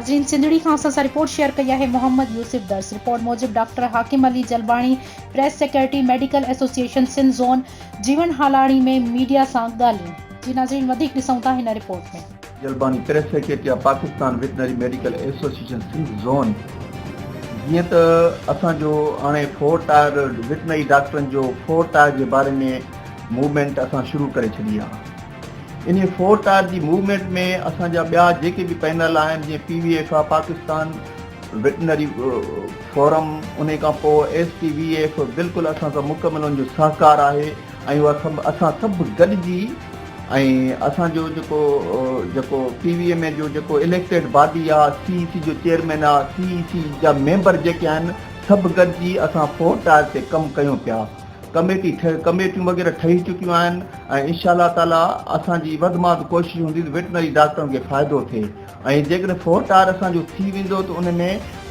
ناظرين سنڌڙي کان اسان سان رپورٽ شيئر ڪئي آهي محمد يوسف درس رپورٽ موجب doctor Hakim Ali Jalbani press secretary medical association Sindh zone Jeewan Halani ۾ media سان ڳالهيون جي ناظرين وڌيڪ ڏسون ٿا هن report ۾. Jalbani press secretary of Pakistan veterinary medical association Sindh zone جيئن ته اسان جو هاڻي فور ٽائر وٽنري ڊاڪٽرن جو فور ٽائر جي باري ۾ موومينٽ اسان شروع ڪري ڇڏي آهي. انهي فور ٽائر جي موومينٽ ۾ اسان جا ٻيا جيڪي به پينل آهن جيئن P V F I Pakistan veterinary forum انهي کان پوء ايس ٽي وي ايف بلڪل اسان سان مڪمل ان جو سهڪار آهي ۽ اها سڀ اسان سڀ گڏجي ۽ اسان جو جيڪو جيڪو پي وي ايم اي جو جيڪو اليڪٽيڊ باڊي آ سي اي سي جو چيئرمين آ سي اي سي جا ميمبر جيڪي آهن سڀ گڏجي اسان فور ٽائر تي ڪم ڪيون پيا. ڪميٽي ڪميٽيون وغيره ٺهي چڪيون آهن ۽ انشاء الله تعالي اسان جي وڌ مان وڌ ڪوشش هوندي ته ويٽنري ڊاڪٽرن کي فائدو ٿئي ۽ جيڪڏهن فور ٽائر اسان جو ٿي ويندو ته ان ۾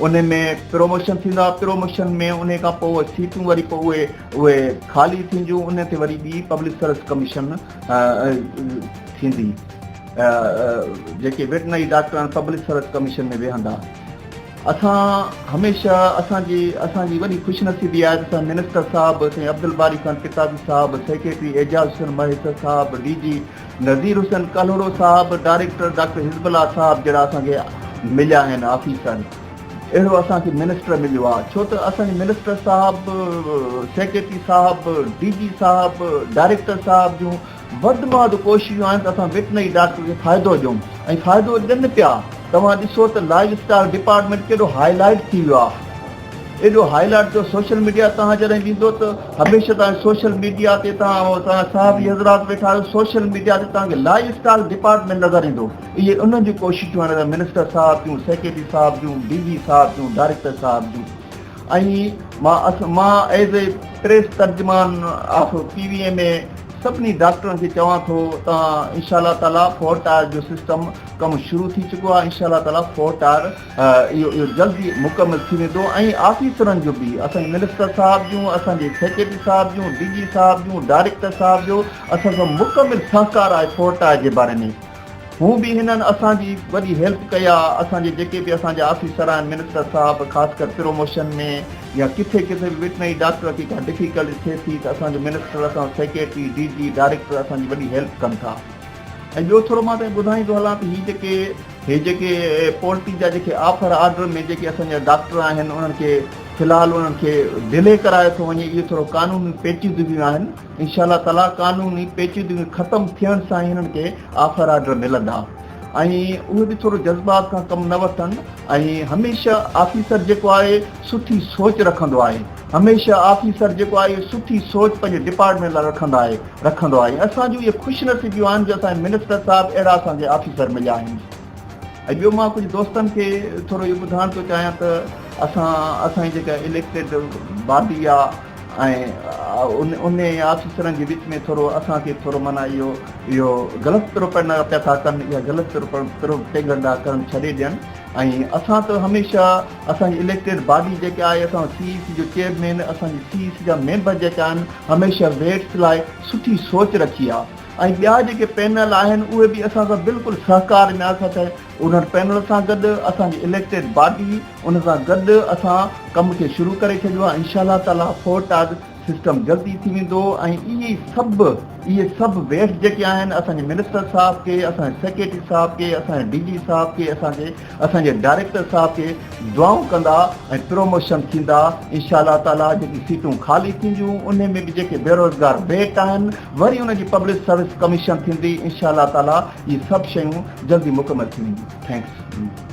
ان ۾ پروموشن ٿيندا پروموشن ۾ ان کان پوء اهي سيٽون وري پوء اهي اهي خالي ٿينديون ان تي وري ٻي پبلڪ سروس ڪميشن ٿيندي جيڪي ويٽنري ڊاڪٽر آهن پبلڪ سروس ڪميشن ۾ ويهندا. اسان هميشه اسان جي اسان جي وڏي خوش نصيبي آهي ته اسان منسٽر صاحب سائين عبدالباري خان پتافي صاحب سيڪريٽري اعجاز حسين مهيسر صاحب ڊي جي نذير حسين ڪلهوڙو صاحب ڊائريڪٽر ڊاڪٽر حزب الله صاحب جهڙا اسان کي مليا آهن آفيسر اهڙو اسان کي منسٽر مليو آهي ڇو ته اسان جي منسٽر صاحب سيڪريٽري صاحب ڊي جي صاحب ڊائريڪٽر صاحب جون وڌ مان وڌ ڪوششون آهن ته اسان ويٽنري ڊاڪٽر کي فائدو ڏيون ۽ فائدو ڏين پيا توهان ڏسو ته لائيو اسٽاڪ ڊپارٽمينٽ ڪيڏو هائي لائيٽ ٿي ويو آهي ايڏو هائي لائيٽ ٿيو سوشل ميڊيا توهان جڏهن ويندو ته هميشه توهان سوشل ميڊيا تي توهان توهان صحافي حضرات ويٺا آهيو سوشل ميڊيا تي توهان کي لائيو اسٽاڪ ڊپارٽمينٽ نظر ايندو اهي انهن جون ڪوششون آهن منسٽر صاحب جون سيڪريٽري صاحب جون ڊي جي صاحب جون ڊائريڪٽر صاحب جون ۽ مان مان ايز اي پريس ترجمان of P V M A سڀني ڊاڪٽرن کي چوان ٿو ته انشاء الله تعالي فور ٽائر جو سسٽم ڪم شروع ٿي چڪو آهي انشاء الله تعالي فور ٽائر اهو اهو جلدي مڪمل ٿي ويندو ۽ آفيسرن جو به اسان جي منسٽر صاحب جون اسان جي سيڪريٽري صاحب جون ڊي جي صاحب جون ڊائريڪٽر صاحب جو اسان سان مڪمل سهڪار آهي فور ٽائر جي باري ۾ هون به هنن اسان جي وڏي هيلپ ڪئي آ اسان جي جيڪي به اسان جا آفيسر آهن منسٽر صاحب خاص ڪر پروموشن ۾ يا ڪٿي ڪٿي به وٽنري ڊاڪٽر کي ڪا ڊفيڪلٽي ٿئي ٿي ته اسان جو منسٽر اسان جو سيڪريٽري ڊي جي ڊائريڪٽر اسان جي وڏي هيلپ ڪن ٿا ۽ ٻيو ٿورو مان تنهن ٻڌائيندو هلان ته هي جيڪي هي جيڪي پولٽري جا جيڪي آفر آرڊر ۾ جيڪي اسان جا ڊاڪٽر آهن انهن کي في الحال انهن کي ڊلي ڪرايو ٿو وڃي اهي ٿورو قانوني پيچيدگيون آهن انشاء الله تعالي قانوني پيچيدگيون ختم ٿيڻ سان ئي هنن کي آفر آرڊر ملندا ۽ اهي به ٿورو جذبات کان ڪم نه وٺن ۽ هميشه آفيسر جيڪو آهي سٺي سوچ رکندو آهي هميشه آفيسر جيڪو آهي سٺي سوچ پنهنجي ڊپارٽمينٽ لاء رکندا آهي رکندو آهي اسان جون اهي خوش نصيبيون آهن جو اسان جي منسٽر صاحب اهڙا اسان کي آفيسر مليا آهن ۽ ٻيو مان ڪجهه دوستن کي ٿورو اهو ٻڌائڻ ٿو چاهيان ته اسان اسان جي جيڪا اليڪٽيڊ باڊي آهي ۽ ان ۽ آفيسرن جي وچ ۾ ٿورو اسان کي ٿورو معنيٰ اهو اهو غلط پروپينڊا پيا ٿا ڪن اها غلط پروپيگنڊا ڪرڻ ڇڏي ڏين ۽ اسان ته هميشه اسان جي اليڪٽيڊ باڊي جيڪا آهي اسان سي اي سي جو چيئرمين اسان جي سي اي سي جا ميمبر جيڪا آهن هميشه ويٽس لاء سٺي سوچ رکي آهي ۽ ٻيا جيڪي پينل آهن اهي به اسان سان بلڪل سهڪار ۾ اسان انهن پينل سان گڏ اسان جي اليڪٽيڊ باڊي ان سان گڏ اسان ڪم کي شروع ڪري ڇڏيو آهي انشاء الله تعالي فور ٽاگ سسٽم جلدي ٿي ويندو ۽ اهي سڀ اهي سڀ ويٽس جيڪي آهن اسان جي منسٽر صاحب کي اسان جي سيڪريٽري صاحب کي اسان جي ڊي جي صاحب کي اسان کي اسان جي ڊائريڪٽر صاحب کي دعائون ڪندا ۽ پروموشن ٿيندا انشاء الله تعالي جيڪي سيٽون خالي ٿينديون انهي ۾ به جيڪي بيروزگار ويٽ آهن وري ان جي پبلڪ سروس ڪميشن ٿيندي انشاء الله تعالي اهي سڀ شيون جلدي مڪمل ٿي وينديون thanks.